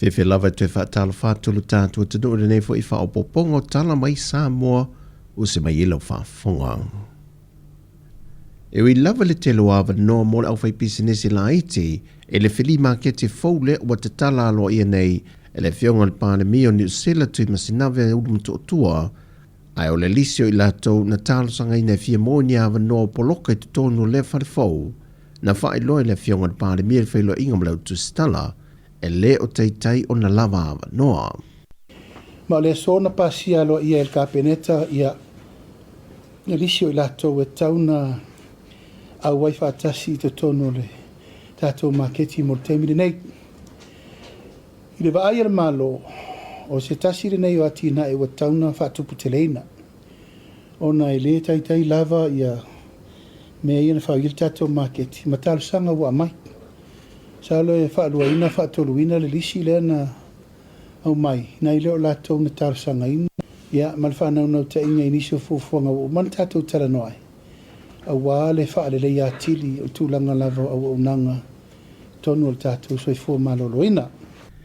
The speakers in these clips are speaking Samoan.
Fiafia lava e toe faatalofa atu lo tatou atunuu i lenei foi faaopoopoga o tala mai Samoa ua se mai ai lau faafofoga. E ui lava i le tele o avanoa mo le aufaipisinisi laiti i le filī maketi fou lea ua tatala aloaia nei e le Afioga i le Palemia o Niu Sila Tuimasinave Ulumotootua, ae o le lisi o i latou na talosagaina e fia maua ni avanoa o poloka i totonu o lea fale fou, na faailoa e le Afioga i le Palemia i le feiloaiga ma le autusitala, e le o taitai ona lava avanoa. Ma o le aso na pasia aloaia e le Kapeneta ia lisi o i latou e tatau ona auai faatasi i totonu o le tatou maketi mo le taimi lenei. I le vaai a le Malo, o se tasi lenei o atinae ua tatau ona faatuputeleina, ona e le taitai lava ia mea ia na fau ai le tatou maketi ma talosaga ua aumai. Masalo e faaluaina faatoluina le lisi lea na aumai, nai le o latou na talosagaina, ia ma le faanaunautaiga i nisi o fuafuaga ua uma ona tatou talanoa ai, aua le faaleleia atili o tulaga lava o auaunaga i totonu o le tatou soifua maloloina.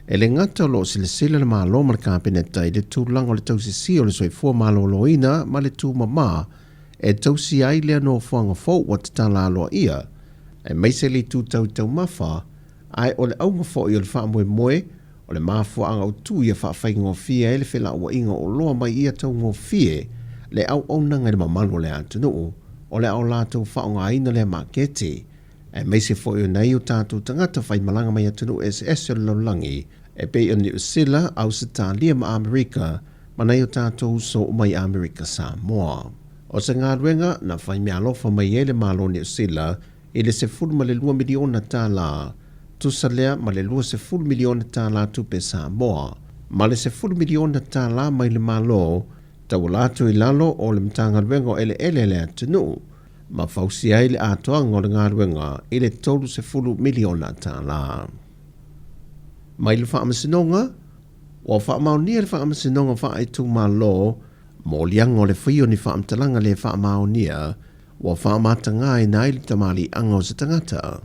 E le gata o lo o silasila le Malo ma le Kapeneta i le tulaga o le tausisia o le soifua maloloina ma le tumama e tausia ai lea nofoaga fou ua tatala aloaia, aemaise le itu tau i taumafa, ae o le auga foi o le faamoemoe, o le mafuaaga autu ia faafaigofie ai le felauaiga o oloa mai ia taugofie le auaunaga i le mamalu o le atunuu o le a o latou faaaogaina lea maketi, aemaise foi o nai o tatou tagata faimalaga mai atunuu eseese o le lalolagi e pei o Niu Sila, Ausetalia ma Amerika, ma nai o tatou uso mai Amerika Samoa. O se galuega na fai meaalofa mai ai le Malo o Niu Sila i le $12 miliona tala, tusa lea ma le $20 miliona tala tupe Samoa, ma le $10 miliona tala mai le Malo tauala atu i lalo o le Matagaluega o Eleele a le atunuu, ma fausia ai le atoaga o le galuega i le $30 miliona tala. Mai le Faamasinoga, Ua faamaonia le Faamasinoga Faaitumalo moliaga o le faia o ni faamatalaga le faamaonia ua faamatagaina ai le tamaliiaga o se tagata.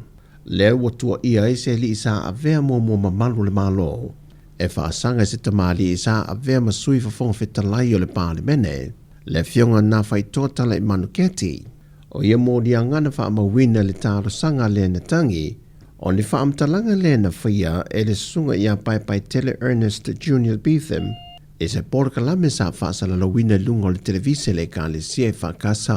Lea ua tuuaia ai se alii sa avea muamua mamalu o le Malo e faasaga i se tamalii sa avea ma Sui Fofoga Fetalai o le Palemene, le Afioga Nafaitoa Talaimanu Keti. O ia moliaga na faamauina i le talosaga a Lena Tangi, o ni faamatalaga lea na faia e le Susuga ia Paepaetele Ernest Junior Beetham i se polokalame sa faasalalauina i luga o le televise a le Ekalesia EFKS.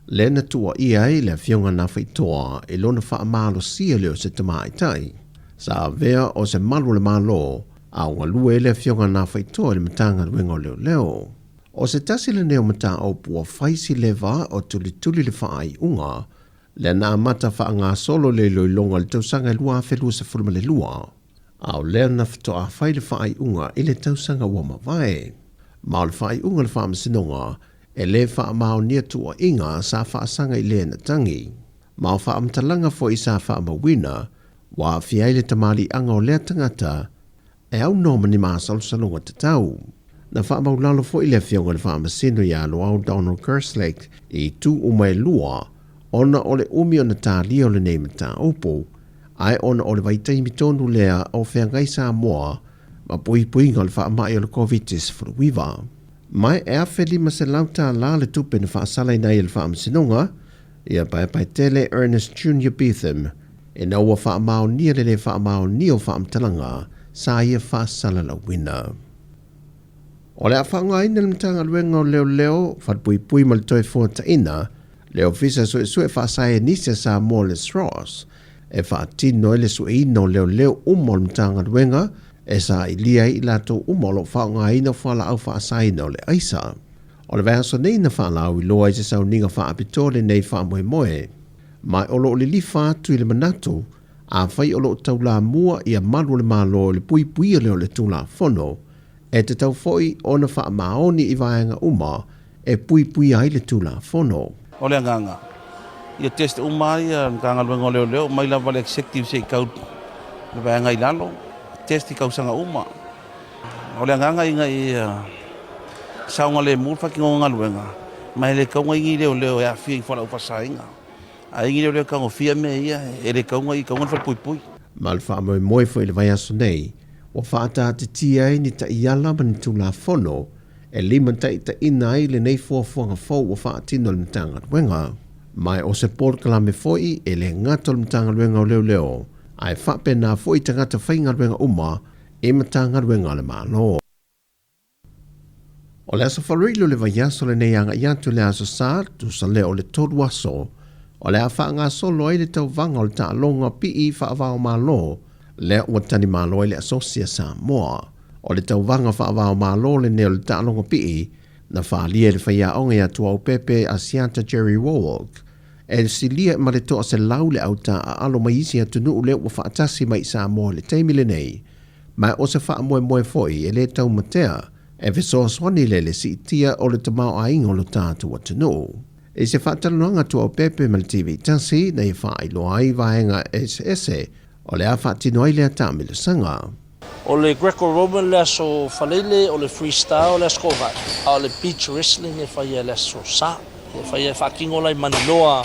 Lea na tuuaia ai le Afioga Nafaitoa i lona faamalosia lea o se tamaitai sa avea o se malu o le Malo a o galue ai le Afioga Nafaitoa i le Matagaluega o Leoleo. O se tasi lenei o mataupu ua fai si leva o tulituli le faaiuga lea na amata faagasolo le iloiloga i le tausaga e 2022, a o lea na faatoa fai le faaiuga i le tausaga ua mavae. Ma o le faaiuga a le Faamasinoga, e le faamaonia tuuaiga sa faasaga i le na tagi, ma o faamatalaga foi sa faamauina ua aafia ai le tamaliiaga o lea tagata e aunoa ma ni masalosaloga tatau. Na faamaulalo foi le Afioga i le Faamasino ia Loau Donald Kerslake i itu uma e lua ona o le umi ona talia o lenei mataupu, ae ona o le vaitaimi tonu lea o feagai Samoa ma puipuiga o le faamai o le Koviti-19. Ma e $1,500 le tupe na faasalaina ai e le Faamasinoga ia Paepaetele Ernest Junior Beetham ina ua faamaonia le le faamaonia o faamatalaga sa ia faasalalauina. O le a faaaogaina le Matagaluega o Leoleo, Falepuipui ma le Toefuataiga, le Ofisa Suesue Faasaienisi a Samoa le SROS, e faatino ai le sueina o leoleo uma o le Matagaluega e sailia ai i latou uma o lo o faaaogaina fualaau faasaina o le aisa. O le vaiaso nei na faalauiloa ai se sauniga faapitoa lenei faamoemoe. Ma o lo o lilifa atu i le manatu, afai o lo o taulamua ia malu o le Malo i le puipuia lea o le Tulafono, e tatau foi ona faamaoni i vaega uma e puipuia ai le Tulafono. O le agaga, ia test uma lava le Matagaluega o Leoleo, mai lava le Executive seia tau le vaega i lalo, test i tausaga uma. O le agaga ina ia saogalemu le faatinoga o galuega, ma e le tatau ona i ai ni leoleo e aafia i fualaau faasaina. A i ai ni leoleo e tagofia mea ia, e le tatau ona i ai, e tatau ona i ai le falepuipui. Ma le faamoemoe foi i le vaiaso nei, Ua faataatitia ai ni taiala ma ni Tulafono e limataitaiina ai lenei fuafuaga fou ua faatino e le Matagaluega. Ma o se polokalame foi e le gata o le Matagaluega o Leoleo, ae faapena foi tagata faigaluega uma i Matagaluega a le Malo. O le Aso Faraile o le vaiaso lenei agai atu i le Aso Sa, tusa lea o le 3 aso, o le a faagasolo ai le tauvaga o le taaloga pii faava-o-Malo lea ua talimalo ai le Asosi a Samoa. O le tauvaga faava-o-Malo lenei o le taaloga pii na faaalia e le faiaoga ia Tuaopepe Asiata Jerry Warwick e silia ma le 100 le autaaalo mai isi atunuu lea ua faatasi mai i Samoa i le taimi lenei. Ma o se faamoemoe foi e le taumatea e fesoasoani lea i le siitia o le tamaoaiga o lo tatou atunuu. I se faatalanoaga tuaopepe ma le TV tasi na ia faailoa ai vaega eseese o le a faatino ai lea taamilosaga. O le Greco-Roman le aso Faleile, o le Freestyle le aso Kovai, a o le Beach Wrestling e faia i le aso Sa. E faia e faatino la i Maninoa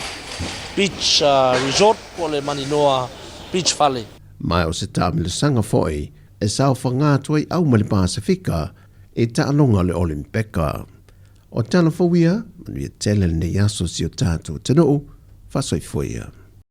Beach Resort po o le Maninoa Beach Fale. Ma o se taamilosaga foi e saofaga atu ai au ma le Pasefika i taaloga o le Olimpeka. O tala fou ia, manuia tele lenei aso si o tatou atunuu, faasoifua ia.